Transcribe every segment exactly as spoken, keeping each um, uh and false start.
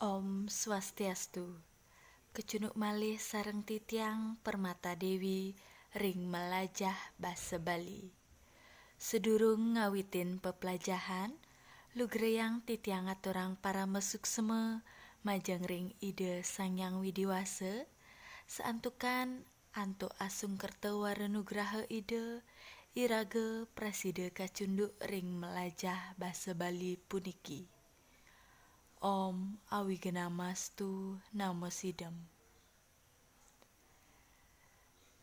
Om Swastiastu. Kecunduk malih sareng titiang Permata Dewi ring Melajah Basa Bali. Sedurung ngawitin peplajahan, lugrayang titiang aturang parama suksma majeng ring Ida Sang Hyang Widi Wasa, santukan antuk asung kerta wara nugraha Ida, iraga prasida kacunduk ring melajah basa Bali puniki. Om Awignamastu Namo Sidam.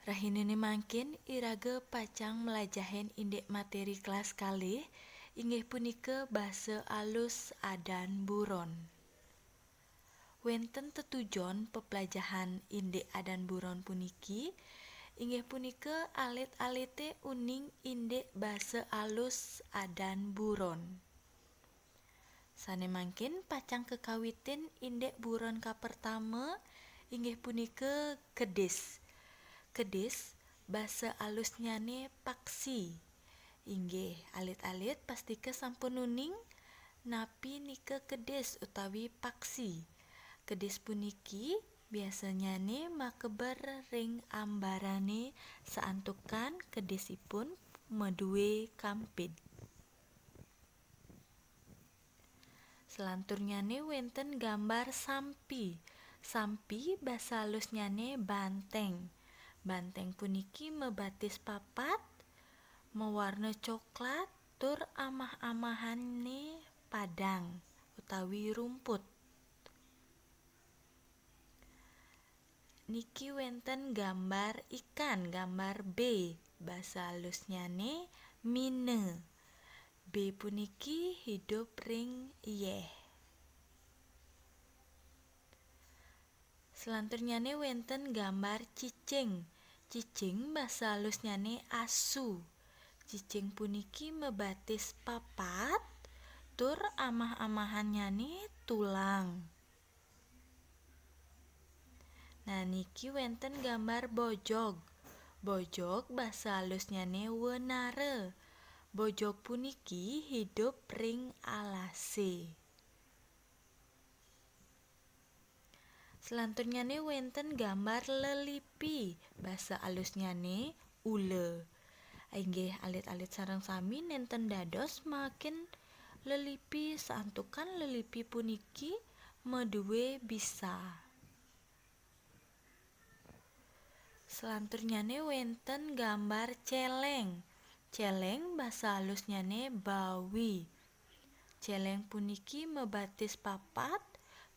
Rahinane mangkin iraga pacang mlajahin indik materi kelas kalih, inggih punika basa alus adan buron. Wenten tetujon peplajahan indik adan buron puniki, inggih punika alit-alite uning indik basa alus adan buron. Sane mangkin pacang kakawitin indik buron kapertama, inggih punika kedis. Kedis, basa alusnyane paksi. Inggih, alit-alit pastika sampun uning napi nika kedis utawi paksi. Kedis puniki biasanyane makeber ring ambarane santukan kedisipun madue kampid. Selanturnyane wenten gambar sampi. Sampi basa alusnyane banteng. Banteng puniki mabatis papat, mawarna coklat, tur amah-amahane padang utawi rumput. Niki wenten gambar ikan, gambar B. Basa alusnyane mine. B puniki hidup ring yeh. Selanturnyane wenten gambar cicing. Cicing basa alusnyane asu. Cicing puniki mabatis papat, tur amah-amahannyane tulang. Nah, niki wenten gambar bojog. Bojog basa alusnyane wenara. Bojog puniki hidup ring alase. Selanturnyane wenten gambar lelipi, basa alusnyane ula. Inggih, alit-alit sareng sami nenten dados makin lelipi, santukan lelipi puniki madue bisa. Selanturnyane wenten gambar celeng. Celeng basa alusnyane bawi. Celeng puniki mabatis papat,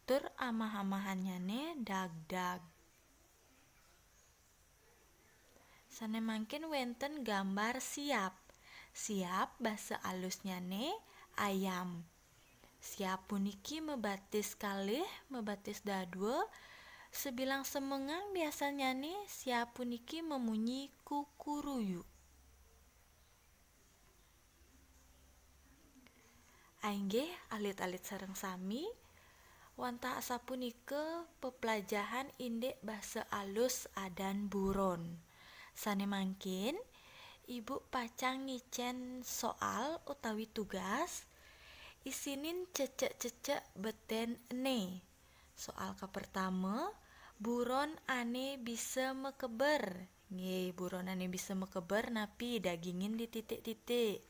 tur amah-amahannyane dagdag. Sane mangkin wenten gambar siap. Siap basa alusnyane ayam. Siap puniki mabatis kalih, mabatis dadua. Sabilang semengan biasanyane siap puniki mamunyi kukuruyu. Ainggih, alit-alit sareng sami, wantah asapunika peplajahan indik basa alus adan buron. Sane mangkin, Ibu pacang ngicen soal utawi tugas, isinin cecek-cecek beten ene. Soal kapertama, buron ane bisa makeber. Nggih, buron ane bisa makeber napi dagingin di titik-titik.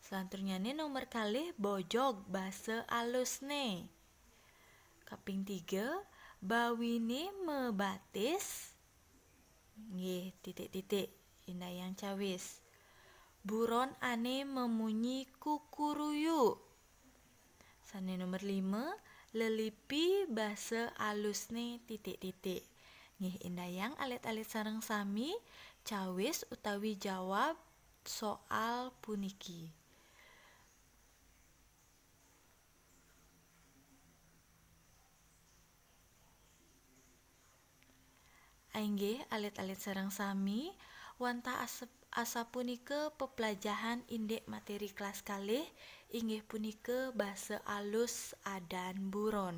Selanturnyane nomor kalih bojog basa alusne. Kaping tiga, bawine mabatis. Nggih, titik-titik. Indayang cawis. Buron ane mamunyi kukuruyu. Sane nomor lima, lelipi basa alusne titik-titik. Nggih, indayang alit-alit sareng sami cawis utawi jawab soal puniki. Inggih, alit-alit sareng sami, wantah asep-, asapunika peplajahan indik materi kelas kalih, inggih punika basa alus adan buron.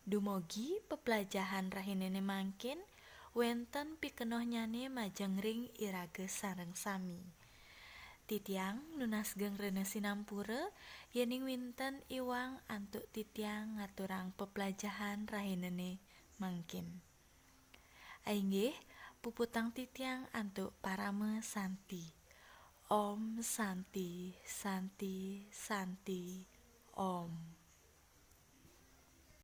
Dumugi peplajahan rahinane mangkin wenten pikenohnyane majeng ring iraga sareng sami. Titiang nunas gengrena sinampura, yening winten iwang antuk titiang ngaturang peplajahan rahinene mangkin. Ainggih, puputang titiang antuk parama santi. Om Santi, Santi, Santi, Om.